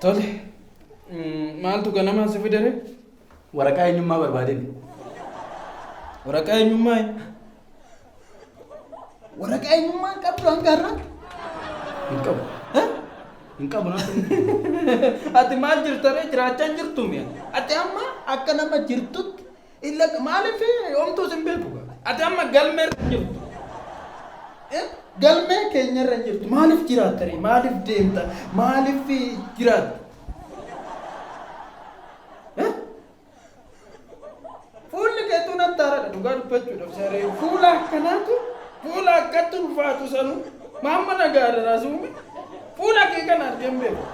Tole. Maaltu ganamaan si fidere? Waraqaa eenyummaa barbaadeen. Waraqaa eenyummaa? Waraqaa eenyummaa hin qabdu hanga har'aatti? Hin qabu. Hin qabu natti. Ati maal jirta ree jiraachaa hin jirtu mi'a. Ati amma akka nama jirtutti illa maaliif homtuu sin beeku gaa. Ati amma galmee irra hin jirtu. Galmee keenya irra hin jirtu. Maaliif jiraatta ree? Maaliif deemta? Maaliif jiraatta? Fuulli keetuu natti haaradha dhugaa dubbachuudhaaf saree fuula akkanaatu fuula akkatti ulfaatu sanuu maamma nagaadha raasuumi fuula kee kana argee hin beeku.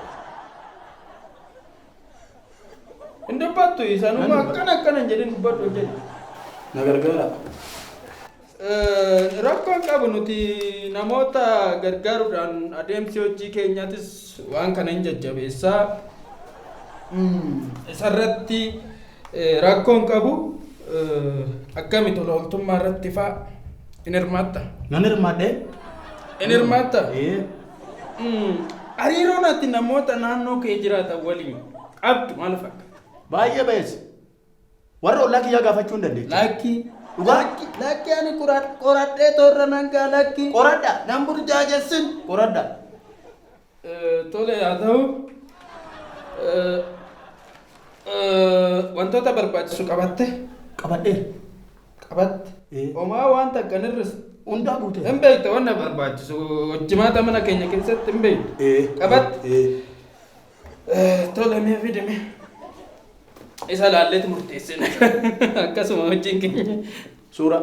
Hin dubbattu sanuma akkana akkana hin jedhin dubbadhu hin jedhin. Na gargaara. Rakkoo hin qabu nuti namoota gargaaruudhaan adeemsi hojii keenyaatis waan kana hin jajjabeessaa. Isarratti rakkoo hin qabu. Akkami tola ooltummaa irratti faa hin hirmaatta? Nan hirmaadhee. Hin hirmaatta? Ee. Hariiroon ati namoota naannoo kee jiraatan waliin qabdu maal fakkaata? Baay'ee bayeessa. Warra ollaa kiyyaa gaafachuu hin dandeecha. Lakki. Dhugaa? Lakki lakki ani qoradhee toorra nan ga'a lakki. Qoradha. Nan burjaajessin. Qoradha. Tole haa ta'u. Wantoota barbaachisu qabatte? Qabadheera. Qabatte. Ee. Homaa waan takka hin hir'isu. Hundaa guuteera. Hin beekta wanna barbaachisu hojjimaata mana keenya keessatti hin beektu. Ee. Qabatte. Ee. Tole mee fidi mee. Isa laalleetu murteessina. Akkasuma hojiin keenya. Suuraa.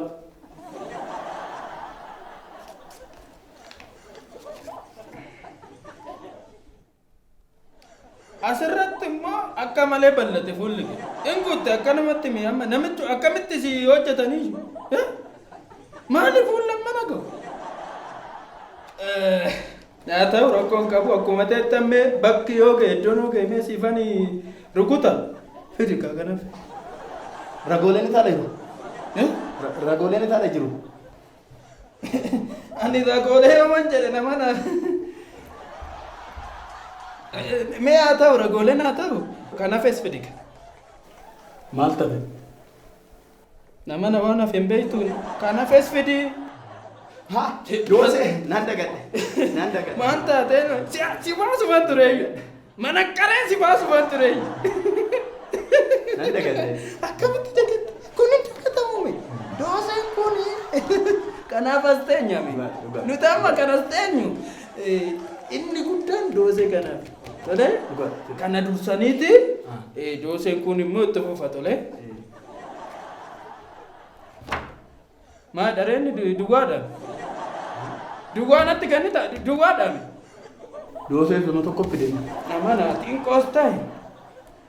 Asirratti immoo akka malee bal'ate fuulli kee. In guutte akka namatti mee amma namichi akkamitti si hojjetanii? Maali fuulli amma naga'u? Haa ta'u rakkoo hin qabu akkuma ta'etti ammee bakki yoo ga'e iddoon yoo ga'e mee siifani rukuta fidi kaa kanaaf. Ragooleen itaala jiru. Ragooleen itaala jiru. Ani ragoolee yooman jedhe nama na. Mee haa ta'u ragooleen haa ta'u kan hafes fidi kaa. Maal tafe? Nama na waan hafe hin beektu kan hafes fidi. Ha! Doosee nan dagadhe. Nan dagadhe. Waan taatee si si baasumaan tureeyyu. Mana qaree si baasumaan tureeyyu. Nan dagadhe. Akkamitti dagatte? Kun hin dagatamu mee? Dooseen kun Kanaaf as teenya mee. Dhugaa, dhugaa. Nuti amma kan as teenyu inni guddaan doosee kanaaf. Tole? Dhugaa. Kana dursaniiti dooseen kun immoo itti fufa tole. Maa dhareenni duwwaadha. Duwwaa natti kennita duwwaadha. Doosee isuma tokko fide. Nama naa xiinqoos ta'e.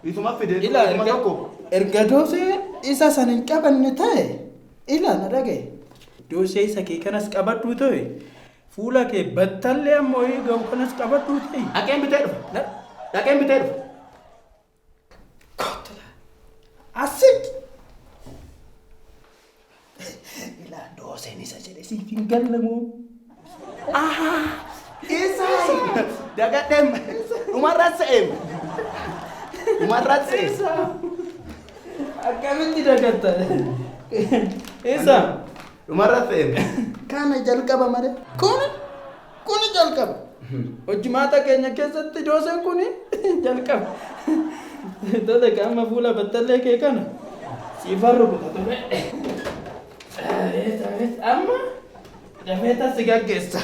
Isuma fide Ilaa isuma erga tokko. erga doosee isa san hin qabanne ta'e ilaa na dhagaye. Doosee isa kee kanas qabadhuu ta'e fuula kee battallee ammoo ga'u kanas qabadhuu ta'e. Dhaqeen bitee dhufa. Dhaqeen bitee dhufa. Kottu laa. Asik. Ilaa dooseen isa jedhe siif hin gallamu. Isa dagadheem dhumarra se'eem. Dhumarra se'eem. Isa. Akkamitti dagatta? Isa. Dhumarra se'eem. Kana jalqaba malee. Kuni kuni jalqaba. Hojimaata keenya keessatti dooseen kuni jalqaba. Tole qaama fuula battallee kee kana siifan rukuta tole. Abeet abeet amma dafeeta si gaggeessa.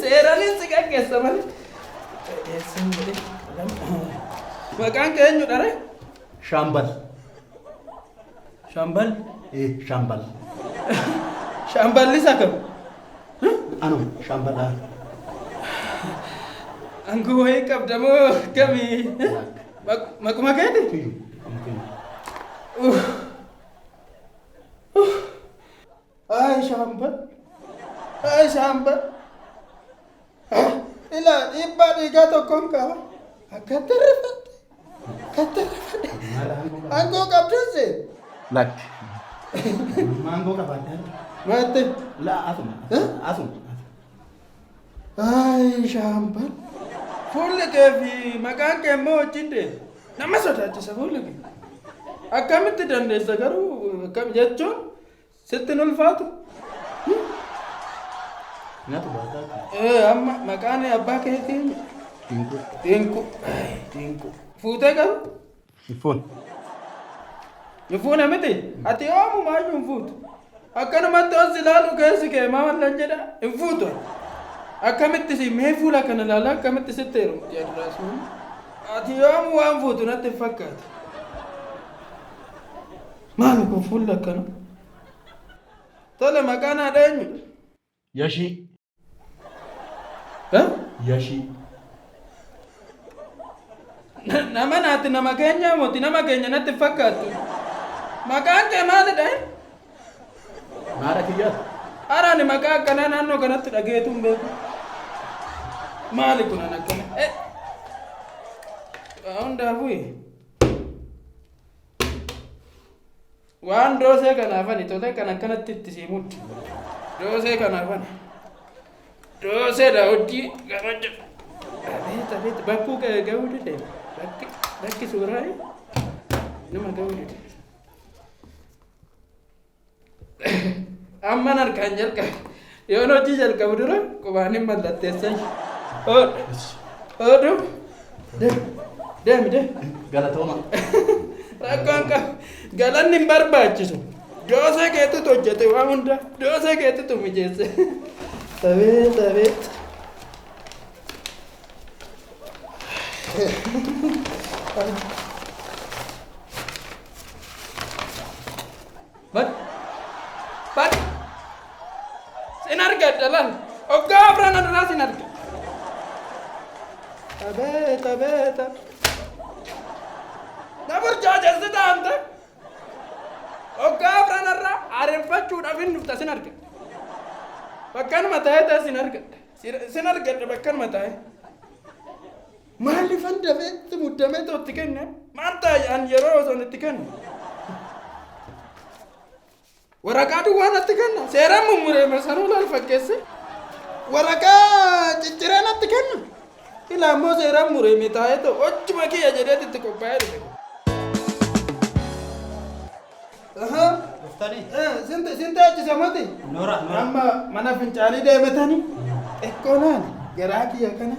Seeraanis si gaggeessa malee. Maqaan kee eenyudha ree? Shaambal. Shaambal. Ee shaambal. Shaamballi isa kam? Anuma shaambal haa. Aangoo wayii qabda moo kami? Maquma keeti? Tuyyu. Ay shaambal. Ay shaambal. Ilaa dhiibbaa dhiigaa tokkoon qaba. Akkatti rifadhe. Akkatti rifadhe. Aangoo qabdas Lakki. Maangoo qabaadhaa. Maatte? Laa asuma. Eh? Asuma. Ay shaambal. Fuulli kee fi maqaan kee immoo wajjin deema. Nama sodaachisa fuulli kee. Akkamitti dandeessa garuu akkam jechuun sitti hin ulfaatu. Nyaatu baataa. Amma maqaan abbaa keetii eenyu? Dinquu. Dinquu. Ay, Dinquu. Fuutee garuu? Foon. Hin fuune miti? Ati yoomumaayyuu hin fuutu. Akkanumatti os ilaalu keessi kee maal lan jedha hin fuutu. Akkamitti si mee fuula kana ilaalaa akkamitti sitti heerumti aduraasuun? Ati yoomu waan fuutu natti hin fakkaatu. Maali kun fuulli akkana? Tole maqaan haadha eenyudha? Yashii. Eh? Yashii. Nama naati nama keenya moti nama keenya natti hin fakkaattu. Maqaan kee maalidha? Maara kiyyaatu. Araani maqaa akkanaa naannoo kanatti dhageetu hin beeku. Maali kun an akkana? Hundaafuu waan doosee kanaafani tolee kan akkanatti itti sii muddi. Doosee kanaafani. Doosee daawwaddii gama jedhu. Abeet abeet bakkuu ga'uu dide. Bakki bakki suuraa nama ga'uu dide. Amman harkaan jalqabe. Yoon hojii jalqabu dura qubaan hin mallatteessan. Oodhu. Oodhu. Deemi. Deemi deemi. Galatooma. Rakkoon qabu. Galanni hin barbaachisu. Doosee keetutu hojjete waan hunda. Doosee keetutu mijeesse. Abeet abeet. Bad. Bad. Sin argadha laal. Hoggaa afran duraa sin arga. Abeet abeet. Na burjaajessita ante. Hoggaa afran irraa areeffachuudhaaf hin dhufta sin arga. Bakkanuma taa'ee ta'e sin argadha. Sin argadha bakkanuma taa'ee. Maaliifan dafee itti muddamee ta'u itti kenne? Maal ta'a an yeroo osoo itti kennu? Waraqaa duwwaa natti kenna. Seeraan mummuree sanuu laal fakkeesse. Waraqaa cicciree natti kenna. Ilaa immoo seeraan muree taa'ee ta'u hojjuma kiyya jedhee itti qophaa'ee dhufe. Dhuftanii? Sin teechisa mati. Noora noora. Amma mana fincaanii deemetanii xiqqoo laali garaa kiyya kana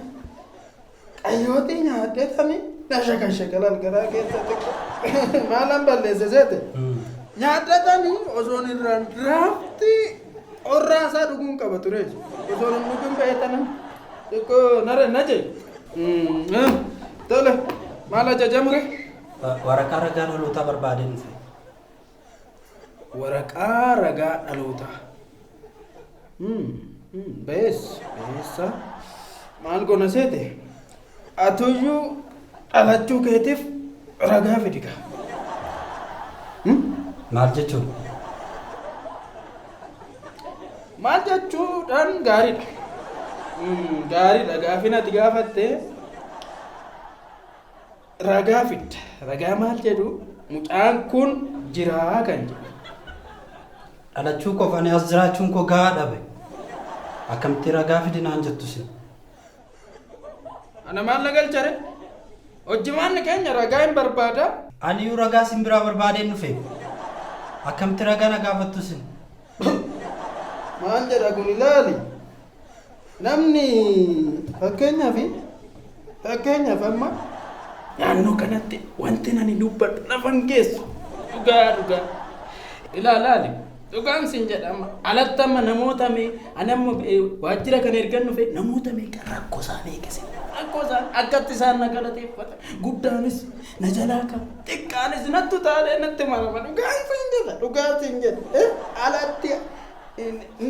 qayyootii nyaadheetanii na shakashakalan garaa keessa xiqqoo maalan balleesse seete nyaadhetanii osoon irraan raaftii qorraa isaa dhuguun qaba ture osoon hin dhugin ba'eetanan xiqqoo nare na jee tole maal ajajamure? Waraqaa ragaa dhalootaa barbaadeen dhufe. Waraqaa ragaa dhalootaa. Bees, beessa. Maal goona seete? Atuyyuu dhalachuu keetiif ragaa fidi kaa. Maal jechuun? Maal jechuudhaan gaariidha. Gaariidha gaafin ati gaafatte ragaa fidda. Ragaa maal jedhu mucaan kun jiraa kan jedhu. Dhalachuu qofa ani as jiraachuun koo gahaa dhabe. Akkamitti ragaa fidi naan jettu sin? Ana maal na galchere? Hojjimaanni keenya ragaa hin barbaada. Aniyyuu ragaa sin biraa barbaadeen dhufe. Akkamitti ragaa na gaafattu sin? Maal jedha kun ilaali. Namni fakkeenyaaf amma naannoo kanatti wanti ani dubbadhu lafa hin geessu. Dhugaa dhugaa. Ilaalaali. Dhugaan sin jedhama. Alatti amma namoota mee ani amma waajjira kana ergan dhufe namoota meeqa rakkoo isaa meeqise. Rakkoo isaan akkatti isaan na galateeffata. Guddaanis na jalaa qaba. Xiqqaanis nattu taalee natti marama. Dhugaan sin jedha. Dhugaan sin jedha. Alatti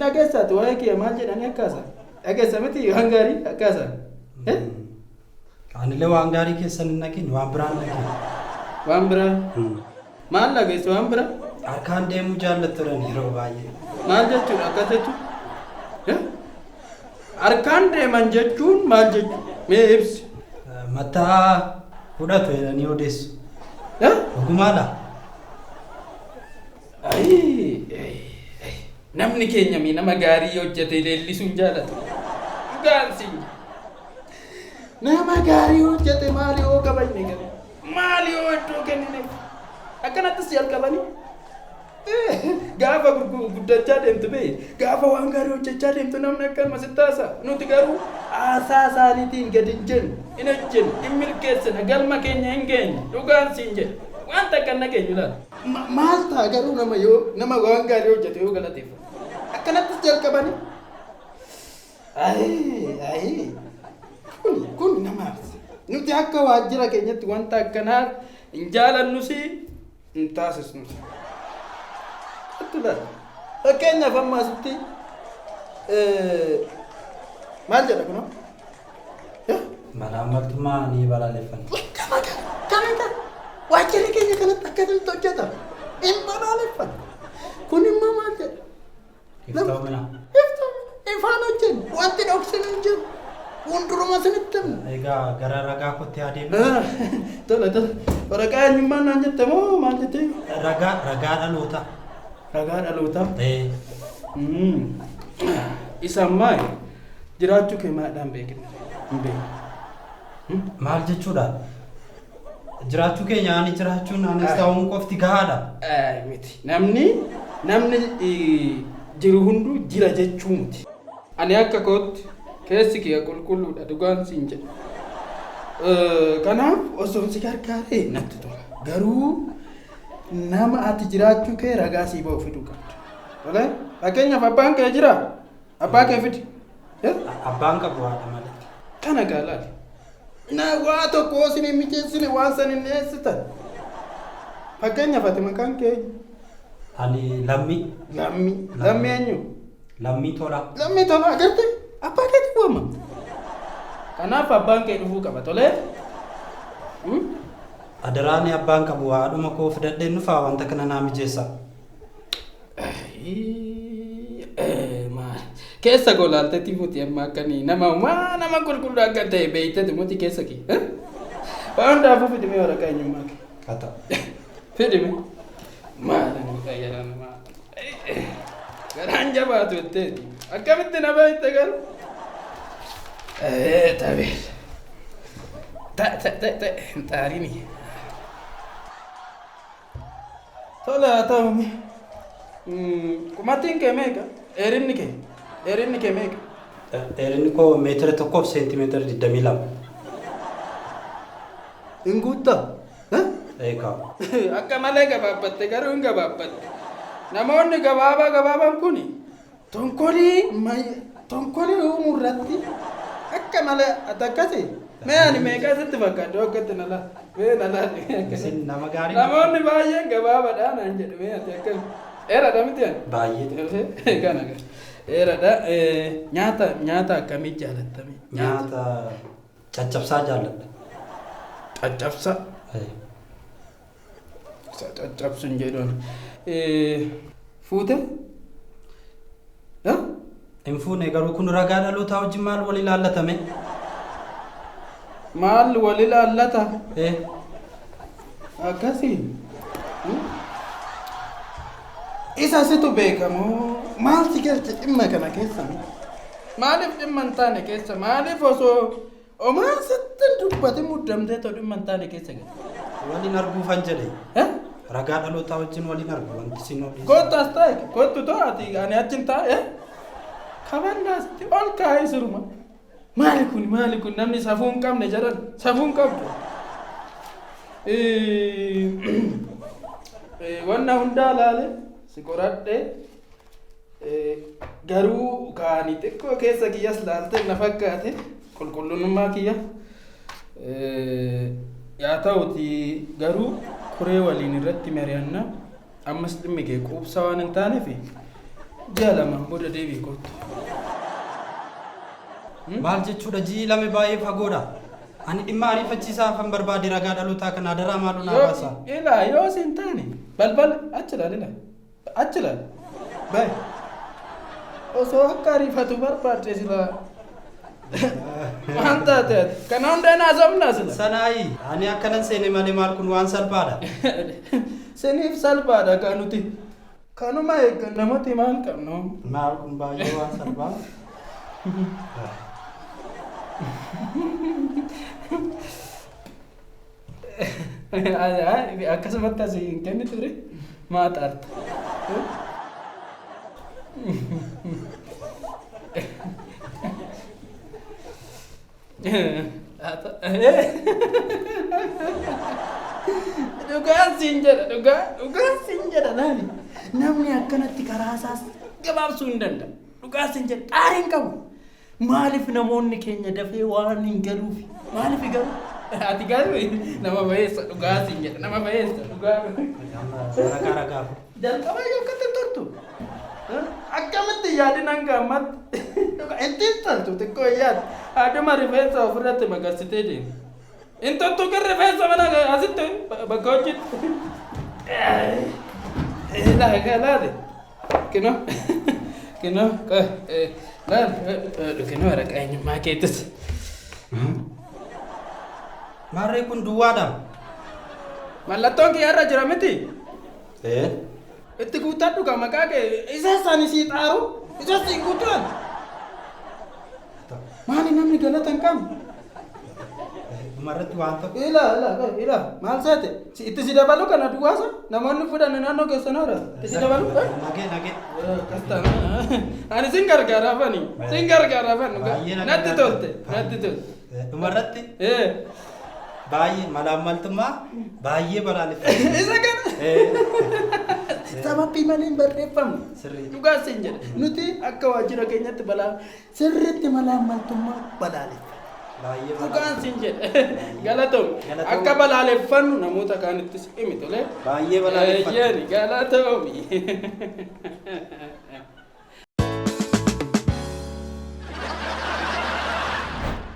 Dhageessaati waa'ee kiyya maal jedhanii akkaasa? Dhageessa miti waan gaarii akkaasa? Anillee waan gaarii keessan hin dhageenye waan biraan dhageenye. Waan biraa? Maal dhageessu waan biraa? Harkaan deemuu jaallattuudhaan yeroo baay'ee. Maal jechuudha akkas jechuun? Harkaan deeman jechuun maal jechuudha? Mee ibsi. Mataa fudhatu jedhanii odeessu. Dhugumaadha? Ayii, namni keenya mi nama gaarii hojjete leellisuu hin jaalatu. Dhugaan siin jedha. Nama gaarii hojjete maali yoo kabajne garuu? Maali yoo iddoo kennineef? Akkanattis jalqabanii gaafa guddachaa deemtu bee gaafa waan gaarii hojjechaa deemtu namni akkanuma sitti haasa'a. Nuti garuu haasaa isaaniitiin gadi hin jennu, hin hojjennu, hin milkeessine, galma keenya hin geenye. Dhugaan siin jedha. Wanta akka hin dhageenyu ilaala. Maal ta'a garuu nama yoo nama waan gaarii hojjete yoo galateeffatu? Akkanattis jalqabanii. Ayii ayii kun kun nama aarsa. Nuti akka waajjira keenyatti wanta akkanaa hin jaalannusi hin taasisnus. Attu laata. Fakkeenyaaf amma asitti maal jedha kunoo? Malaammaltummaa ni balaaleffanna. Kana kana waajjirri keenya kanatti akkasitti hojjeta. Hin balaaleffanna. Kun immoo maal jedha? Iftoomina. Iftoomina. Ifaan hojjennu. Wanti dhoksinu hin jiru. Fuulduruma isinitti himna. Egaa gara ragaa kootti haa deemnu. Tola tola. Waraqaa eenyummaa naan jette moo maal jettee? Ragaa ragaa dhalootaa. Ragaa dhalootaa. Isa ammaa jiraachuu kee maadhaan beekna? Hin beeknu. Maal jechuudha? Jiraachuu keenya ani jiraachuun anis ta'uun qofti gahaadha. Miti. Namni jiru hunduu jira jechuu miti. Ani akka kootti keessi kiyya qulqulluudha dhugaan siin jedha. Kanaaf osoo si gargaaree natti tola. Garuu nama ati jiraachuu kee ragaa sii ba'u fiduu qabda. Tolee? Fakkeenyaaf abbaan kee jiraa? Abbaa kee fidi. Abbaan qabu haadha malee. Kana gaa laali. Na waa tokko isin hin mijeessine waan san hin dhiyeessitan. Fakkeenyaaf ati maqaan kee eenyu? Ani Lammii. Lammii. Lammii eenyu? Lammii Tolaa. Lammii Tolaa agartee? Abbaa keetiin waamamta. Kanaaf abbaan kee dhufuu qaba tolee? Adaraa ani abbaan qabu haadhuma koo fidadheen dhufaa wanta kana naa mijeessaa. Keessa koo laaltetti muti amma akkanii nama waa nama qulqulluu akka ta'e beeyteti muti keessa kee. Waan hundaafuu fidimee waraqaa eenyummaa kee. Haa ta'u. Fidime. Maal ani fayyada namaa. Garaan jabaatu jetteeti. Akkamitti na beekte garuu? Tabee. Ta ta ta ta hin xaarini. Tole haa ta'u mee. Qumatiin kee meeqa? Dheerinni kee? Dheerinni kee meeqa? Dheerinni koo meetira tokkoof seentimeetira 22. Hin guuttaa? Eegaa. Akka malee gabaabbatte garuu hin gabaabbatte. Namoonni gabaabaa gabaabaan kun tonkolii tonkolii uumuu irratti akka malee ati akkasi. Mee ani meeqa sitti fakkaadhu akkatti na laal. Mee na laal. Isin nama gaarii. Namoonni baay'een gabaabaadha naan jedhu mee ati akkam. Dheeraadha miti ani? Baay'ee. Kana kana. Dheeraadha. Nyaata nyaata akkamii jaalattamee? Nyaata caccabsaa jaalladha. Caccabsaa? Isa caccabsu hin jedhu ani. Fuute? Hin fuune garuu kun ragaa dhalootaa wajjin maal wal ilaallatame? Maal wal ilaallata? Akkasii. Isa situ beeka moo maal si galche dhimma kana keessa? Maaliif dhimma hin taane keessa? Maaliif osoo omaa sitti hin dubbatin muddamtee too dhimma hin taane keessa galte? Waliin arguufan jedhe. Ragaa dhalootaa wajjin waliin argu wanti isin olii. Kottu as taa'e kottu too ati ani achi hin taa'e. Kaballaa sitti ol kaa'ee siruma. Maali kun maali kun namni safuu hin qabne jedhan safuu hin qabdu. Wanna hundaa laale si qoradhe garuu kaani xiqqoo keessa kiyyas laalte na fakkaate qulqullummaa kiyya. Yaa ta'uti garuu koree waliin irratti mari'anna ammas dhimmi kee quubsaa waan hin taaneef ji'a lamaan booda deebii kottu. Maal jechuudha ji'i lame baay'ee fagoodha. Ani dhimma ariifachiisaafan barbaade ragaa dhalootaa kana adaraa maaloo naa baasaa. Ilaa yoo si hin taane balbala achi ilaali ilaali achi ilaali bayi osoo akka ariifatu barbaadde silaa waan taate ati kana hunda hin haasofnaa sila. Sanaayi ani akkanan seene malee maal kun waan salphaadha. Siniif salphaadha kan nuti Kanuma eeggannamooti maal qabnu? Maal kun baay'ee waan salphaa. Akkasumatti asii hin kennitu ture maa xaarta? Dhugaan siin jedha dhugaa dhugaan siin jedha laali. Namni akkanatti karaa isaas gabaabsuu hin danda'a. Dhugaa siin jedha xaarii hin qabu. Maaliif namoonni keenya dafee waan hin galuuf? Maaliif garuu? Ati garuu nama bayeessa dhugaa siin jedha nama bayeessa dhugaa. Waraqaa ragaa. Jalqaba iyyuu akkatti hin turtu. Akkamitti yaadin hanga ammaatti? Ittiin toltu xiqqoo hin yaadu. Haadhuma rifeensa ofirratti magarsitee deemu. Hin tuttuqin rifeensa mana asitti bakka hojiitti. Laali. Kinoo. Kinoo. Laali. Kinoo waraqaa eenyummaa keetis. Maarree kun duwwaadha. Mallattoon kiyya irra jira miti. Ee. Itti guuttadhu kaa maqaa kee isa sani sii xaaru isa sii guutuan. Maali namni galata hin qabne? Dhumarratti waan tokko. Ila ila ila maal seete itti si dabalu kana duwwaasa namoonni fudhanne naannoo keessan hora itti si dabalu. Nagee nagee. Akkas taana ani sin gargaaraafani sin gargaaraafan dhugaa Baay'ee na natti gargaarta. tolte natti tolte. Dhumarratti Ee. baay'ee malaammaltummaa baay'ee balaaleffata. Isa kana. Sababii malee hin barreeffamne. Sirrii. Dhugaa siin jedha. Nuti akka waajjira keenyatti balaa sirriitti malaammaltummaa balaaleffanna. Baay'ee Dhugaan siin jedha. Galatoom. Galatoom. Akka balaaleffannu namoota kaanittis himi tolee. Baay'ee balaaleffanna. Eeyyeen galatoomi.